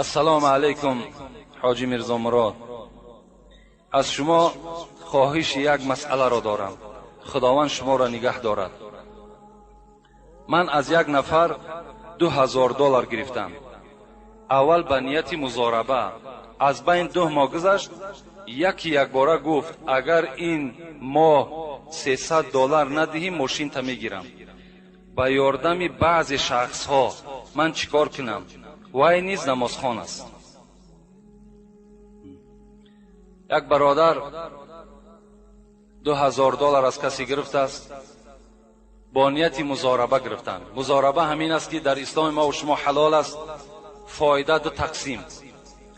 Ассалому алайкум, Ҳоҷӣ Мирзо Мурод. Аз шумо хоҳиши як масъаларо дорам. Худованд шуморо нигаҳ дорад. Ман аз як нафар $2000 гирифтам. Аввал ба нияти музораба. Аз байн 2 моҳ гузашт, яки якбора гуфт, агар ин моҳ $300 надиҳӣ, мошинта мегирам. Ба ёрдами баъзе шахсҳо ман чӣ кор кунам? Вай низ намозхон аст. Як бародар $2000 аз касе гирифтааст, бо нияти музораба гирифтанд. Музораба ҳамин аст, ки дар исломи мо шумо ҳалол аст, фоида ду тақсим.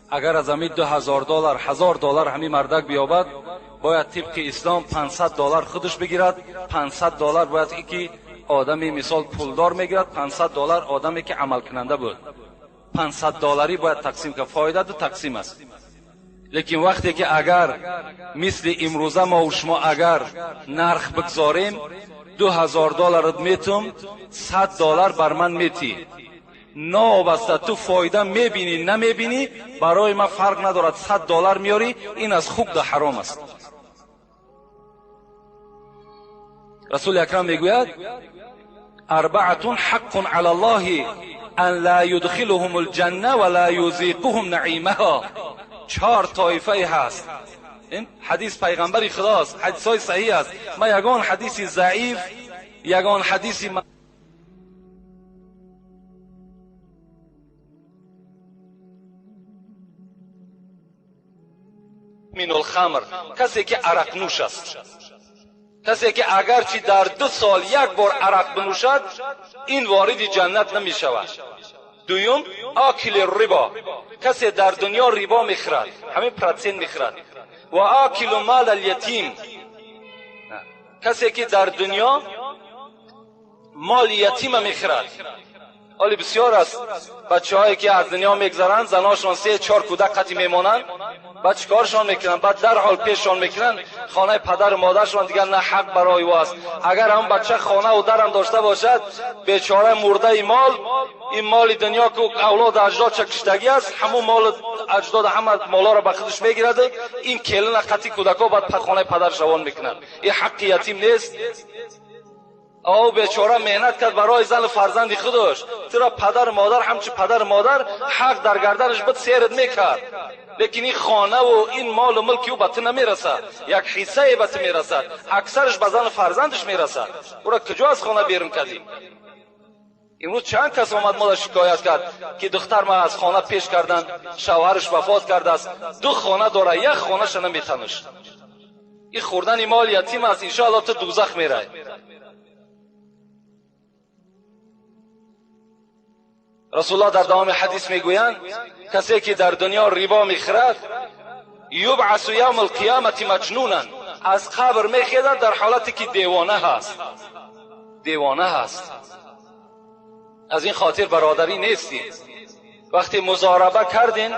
Агар аз ҳамин $2000 $1000 ҳамин мардак биёбад, бояд тибқи ислом $500 худаш бигирад, $500 бояд ки одами мисол пулдор мегирад, $500 одаме ки амалкунанда буд. $500 бояд тақсим кард, фоида ду тақсим аст. Лекин вақте ки агар мисли имрӯза мо шумо агар нарх бигзорем, $2000 метум, $100 бар ман метӣ. Новобаста ту фоида мебинӣ намебинӣ, барои ман фарқ надорад, $100 меёрӣ, ин аз хуб да ҳаром аст. Расули акрам мегӯяд: арбаатун ҳаққун ала Аллоҳи ан ла юдхилуҳум алҷанна ва ла юзиқуҳум наъимаҳо. 4 тоифае ҳаст. Ин ҳадис пайғамбари худост, ҳадисҳои саҳиҳ аст. Ман ягон ҳадиси заиф, ягон ҳадиси من الخمر، کسی که عرق نوش است، کسی که اگرچه در 2 سال یک بار عرق بنوشد، این وارد جنت نمی شود. دوم، آکل ربا، کسی در دنیا ربا میخورد، همین پرتسنت میخورد. و آکل مال الیتیم، کسی که در دنیا مال یتیم میخورد. حالی بسیار است بچه‌هایی که از دنیا میگذرند، زناشون 3-4 کودک قطعی میمانند، بعد چیکارشان میکنن؟ بعد در حال پیششان میکنن خانه پدر و مادرشان، دیگر نه حق برای او است. اگر هم بچه خانه و درم داشته باشد، بیچاره مرده مال، این مال دنیا که اولاد اجداد چه کشتگی است، همون مال اجداد همه مالا را به خودش میگیرد، این کلن قطعی کودکا بعد خانه پدرش روان میکنن. این حق یتیم نیست. او بیچاره مهنت کرد برای زن و فرزند خودش، ترا پدر مادر همچه پدر مادر حق در گردنش بود سیرت میکرد، لیکن این خانه و این مال و ملک او به تو نمیرسد، یک حصه به تو میرسد، اکثرش به زن و فرزندش میرسد. او را کجا از خانه بیرون کردی؟ امروز چند کس آمد ما شکایت کرد که دختر ما از خانه پیش کردن، شوهرش وفات کرده است، 2 خانه داره، یک خانه‌ش نمیتنش. این خوردن مال یتیم است، ان شاء الله تو دوزخ میری. رسول الله در دوام حدیث میگویند کسی که در دنیا ربا میخورد، یبعث یوم القیامت مجنونا، از قبر میخیزد در حالتی که دیوانه هست، دیوانه هست. از این خاطر برادری نیستیم. وقتی مزاربه کردین،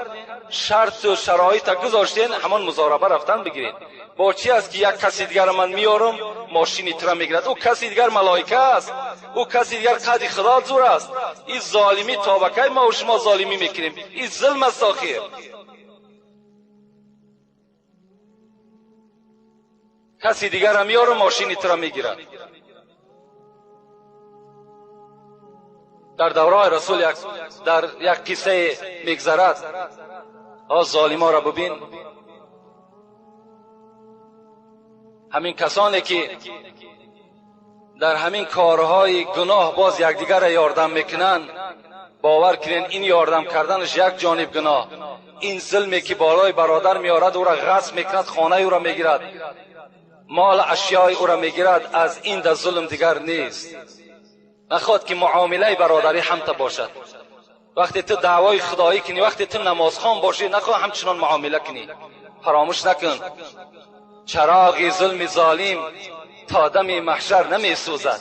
شرط و شرایط گذاشتین، همان مزاربه رفتن بگیرید. با چی است که یک کسی دیگر من میارم ماشینی تر میگیرد، او کسی دیگر ملائکه است، او کسی دیگر قد خدا زور است. این ظالمی تا به کی ما و شما ظالمی میکنیم؟ این ظلم است. آخر کسی دیگر میارم ماشینی تر میگیرد. در دوران رسول در یک قصه میگذرد. ظالما را ببین، همین کسانی که در همین کارهای گناه باز یکدیگر را یاردم میکنن، باور کنین این یاردم کردنش یک جانب گناه، این ظلمی که بالای برادر میارد او را غصب میکند، خانه او را میگیرد، مال اشیای او را میگیرد، از این در ظلم دیگر نیست. نخواد که معامله برادری هم تا باشد. وقتی تو دعوای خدایی کنی، وقتی تو نمازخوان باشی، نخواه همچنان معامله کنی. فراموش نکن چراغ ظلم ظالم تا دم محشر نمی سوزد.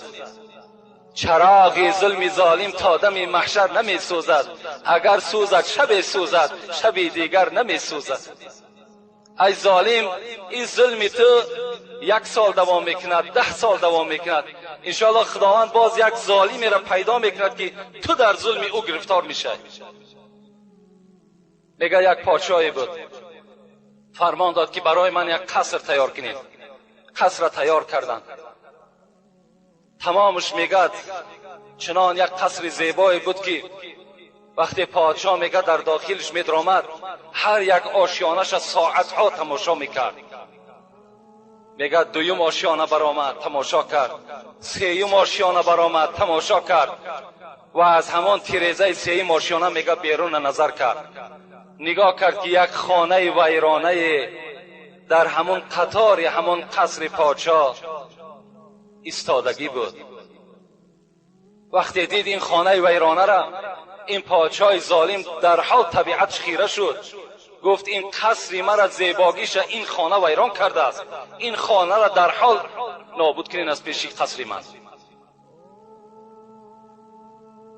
چراغ ظلم ظالم تا دم محشر نمی سوزد. اگر سوزد شب سوزد، شب دیگر نمی سوزد. ای ظالم، این ظلم تو 1 سال دوام میکند، 10 سال دوام میکند. انشاءالله خداوند باز یک ظالمی را پیدا میکند که تو در ظلم او گرفتار میشی. Мега як подшоҳе буд, фармон дод, ки барои ман як қаср тайёр кунед. Қасра тайёр карданд тамомаш. Мегад, чунон як қасри зебое буд, ки вақте подшоҳ, мега, дар дохилаш медаромад, ҳар як ошёнаша соатҳо тамошо мекард. Мегад, дуюм ошёна баромад, тамошо кард, сеюм ошёна баромад, тамошо кард ва аз ҳамон тирезаи сеюм ошёна, мега, беруна назар кард. Нигоҳ кард, ки як хонаи вайронае дар ҳамон қатори ҳамон қасри подшоҳ истодагӣ буд. Вақте дид ин хонаи вайронара, ин подшоҳи золим дар ҳол табиатш хира шуд. Гуфт: «Ин қасри мара зебогиша ин хона вайрон кардааст. Ин хонара дар ҳол нобуд кунед аз пеши қасри ман».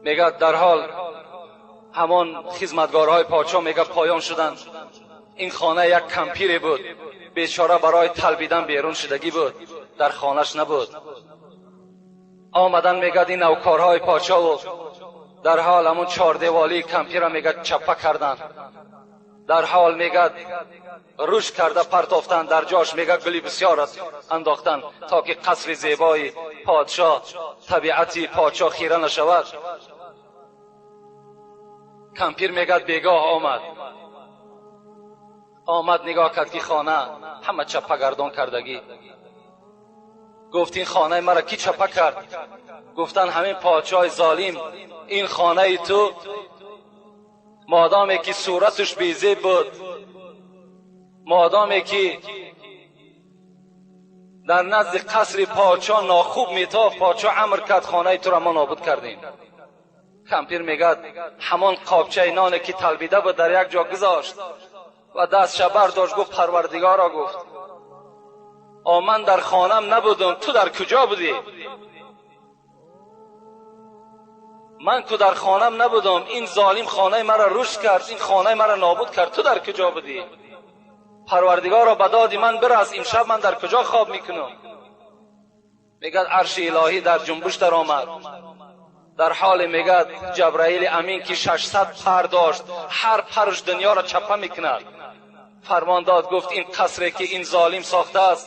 Мегӯяд, дар ҳол ҳамон хизматгорҳои подшоҳ, мега, поён шуданд. Ин хона як кампире буд, бечора барои талбидан берун шудагӣ буд, дар хонаш набуд. Омадан, мегӯяд, ин навкорҳои подшоҳу дар ҳол ҳамон чордеволии кампира, мегӯяд, чаппа карданд. Дар ҳол, мегӯяд, рӯш карда партофтанд, дар ҷош, мега, гули бисёр андохтанд, то ки қасри зебои подшоҳ, табиати подшоҳ хира нашавад. Кампир, мегӯяд, бегоҳ омад, нигоҳ кард, ки хона ҳама чаппагардон кардагӣ. Гуфт: «Ин хонаи маро кӣ чаппа кард?» Гуфтанд: «Ҳамин подшоҳи золим. Ин хонаи ту модоме ки сураташ безеб буд, модоме ки дар назди қасри подшоҳ нохуб метофт, подшоҳ амр кард, хонаи туро мо нобуд кардем». Кампир, мегӯяд, ҳамон қобчаи ноне ки талбида буд, дар як ҷо гузошт ва дастша бардошт, гуфт: «Парвардигоро», гуфт, «о ман дар хонам набудам, ту дар куҷо будӣ? Ман ку дар хонам набудам, ин золим хонаи маро рушд кард, ин хонаи маро нобуд кард, ту дар куҷо будӣ? Парвардигоро, ба доди ман бирас, имшаб ман дар куҷо хоб мекунам?» Мегӯяд, арши илоҳӣ дар ҷунбуш даромад. Дар ҳоле, мегӯяд, Ҷабраили Амин, ки 600 пар дошт, ҳар парш дунёро чаппа мекунад, фармон дод, гуфт: «Ин қасре ки ин золим сохтааст,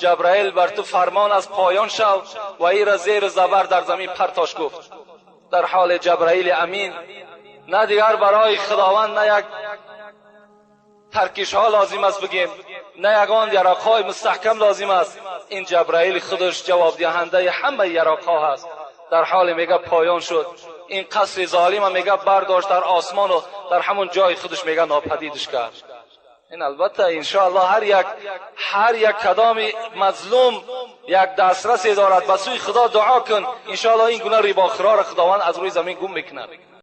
Ҷабраил, бар ту фармон аст, поён шав ва ира зеру забар дар замин партош», гуфт. Дар ҳоли Ҷабраили Амин на дигар барои Худованд на як таркишҳо лозим аст бигем, на ягон яроқҳои мустаҳкам лозим аст. Ин Ҷабраил худаш ҷавобдиҳандаи ҳамаи яроқҳо ҳаст. Дар ҳоле, мега, поён шуд, ин қасри золима, мега, бардошт дар осмону дар ҳамон ҷои худаш, мега, нопадидш кард. Ин албатта, иншоаллоҳ, ҳар як кадоми мазлум як дастрасе дорад, ба сӯи Худо дуо кун, иншоаллоҳ, ин гуна рибохӯроро Худованд аз рӯи замин гум мекунад.